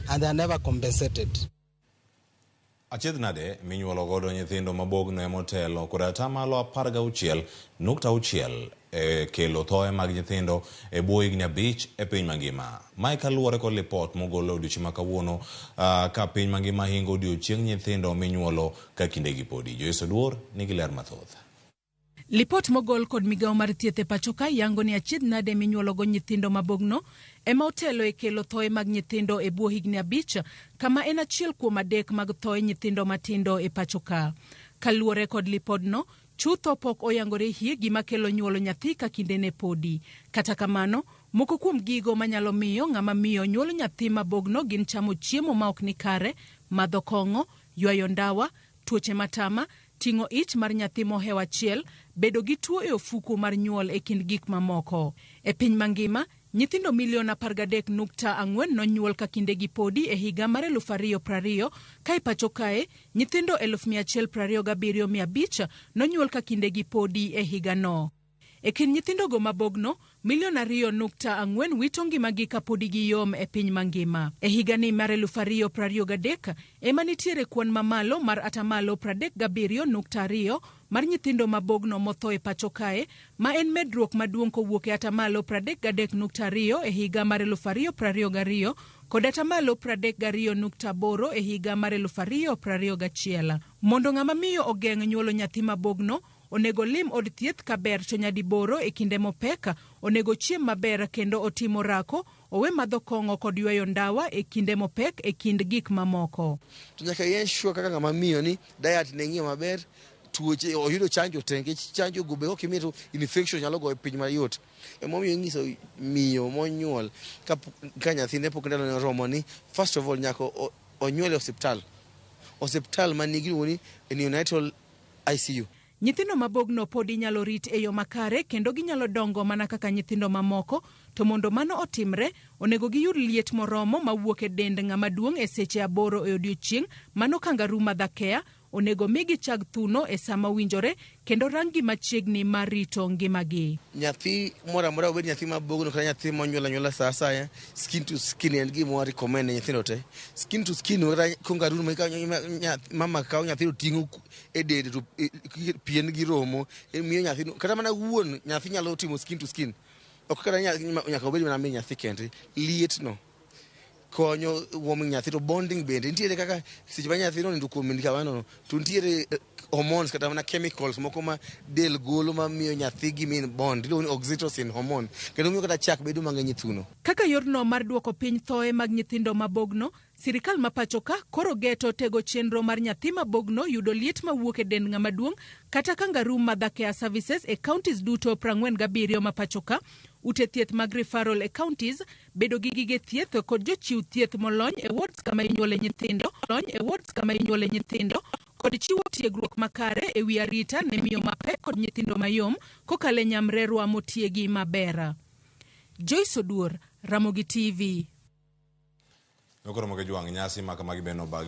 And they are never compensated. Achiedh nade minyuolo godo nyithindo mabogno emotelo kod atamalo 16.6 e kelo thoe mag nyithindo e bwo higni 5 e piny mangima. Mae kaluwore kod lipot mogol e odiochieng' ma kawuono ka piny mangima hingo odiochieng' nyithindo minyuolo ka kindegi podi. Joyce Oduor nigi ler mathoth. Lipot mogol kod migawo mar thieth e pacho ka yango ni achiedh nade minyuologo nyithindo mabogno ema otelo e kelo thoe mag nyithindo e bwo higni 5, kama en achiel kuom 3 mag thoe nyithindo matindo e pacho ka. Kaluwore kod lipodno, chutho pok oyangore hie gima kelo nyuolo nyathi ka kindene podi. Kata kamano, moko kuom gigo manyalo miyo ng'ama miyo nyuolo nyathi mabogno gin chamo chiemo ma ok ni kare, madho kong'o, ywayo ndawa, tuoche matama, ting'o ich mar nyathi mohewo achiel, bedo gi tuo e ofuku mar nyuol e kind gik mamoko. E piny mangima, nyithindo milion 13.4 nonyuol ka kindegi podi e higa mar 2020, ka e pacho kae, nyithindo 127,500 nonyuol ka kindegi podi e higano. E kind nyithindogo mabogno, milion 2.4 wito ngimagi kapodi giyom e piny mangima. E higani mar 2023, ema nitiere kwan mamalo mar atamalo 37.2 mar nyithindo mabogno motho e pacho kae, ma en medruok maduong' kowuok e atamalo 33.2 e higa mar 2022 kod atamalo 32.8 e higa mar 2021. Mondo ng'ama miyo ogeng' nyuolo nyathi mabogno, onego lim od thieth kaber to nyadiboro e kinde mopek, onego chiem maber kendo otim orako, owe madho kong'o kod ywayo ndawa e kinde mopek e kind gik mamoko. To nyaka i ensure kaka ng'ama miyo ni diet ne ng'iyo maber, tuoche oyudo chanjo te, nikech chanjo go be ok imiyo to infection nyalo goyo piny mayot. Emomiyo inyiso miyo monyuol ka nyathine pok ndalone oromo ni first of all nyaka onyuol e osiptal. Osiptal manigi iluongo ni neonatal ICU. Nyithindo mabogno pod inyalo rit e yo makare kendo ginyalo dongo mana kaka nyithindo mamoko, to mondo mano otimre, onego giyud liet moromo mawuok e dend ng'ama duong' e seche 8 e odiochieng', mano kangaroo mother care, onego migi chag thuno e sama owinjore kendo rang gi machiegni mar rito ngimagi. Nyathi moro amora, obed nyathi mabogno kata nyathi monyuol anyuola sa asaya, skin to skin en gima wa recommend ne nyithindo te. Skin to skin kata kangaroo ma mama kawo nyathi to ting'o e dende to pien gi romo, miyo nyathi, kata mana wuon nyathi nyalo timo skin to skin. Ok kata nyaka obed mana min nyathi kende. Liet no konyo warming nyathi to bonding bende nitiere kaka seche ma nyathi onindo kuom min kamano to nitiere hormones kata mana chemicals moko ma del golo mamiyo nyathi gi min bond, iluongo ni oxytocin hormone, kendo miyo kata chak bedo mang'eny e thuno. Kaka yorno mar duoko piny thoe mag nyithindo mabogno, sirikal ma pacho ka koro geto tego chenro mar nyathi mabogno yudo liet mawuok e dend ng'ama duong' kata kangaroo mother care services e counties duto 47 ma pacho ka, ute thieth mag referral e counties, bedo gi gige thieth kod jochiw thieth molony e wards kama inyuole nyithindo, lony e wards kama inyuole nyithindo, kod chiwo tiegruok makare e wi arita ne miyo mapek kod nyithindo mayom kokalo e nyamrerwa motiegi maber. Joyce Oduor, Ramogi TV. Nokoro moke jwang' nyasi makamagi bende obag.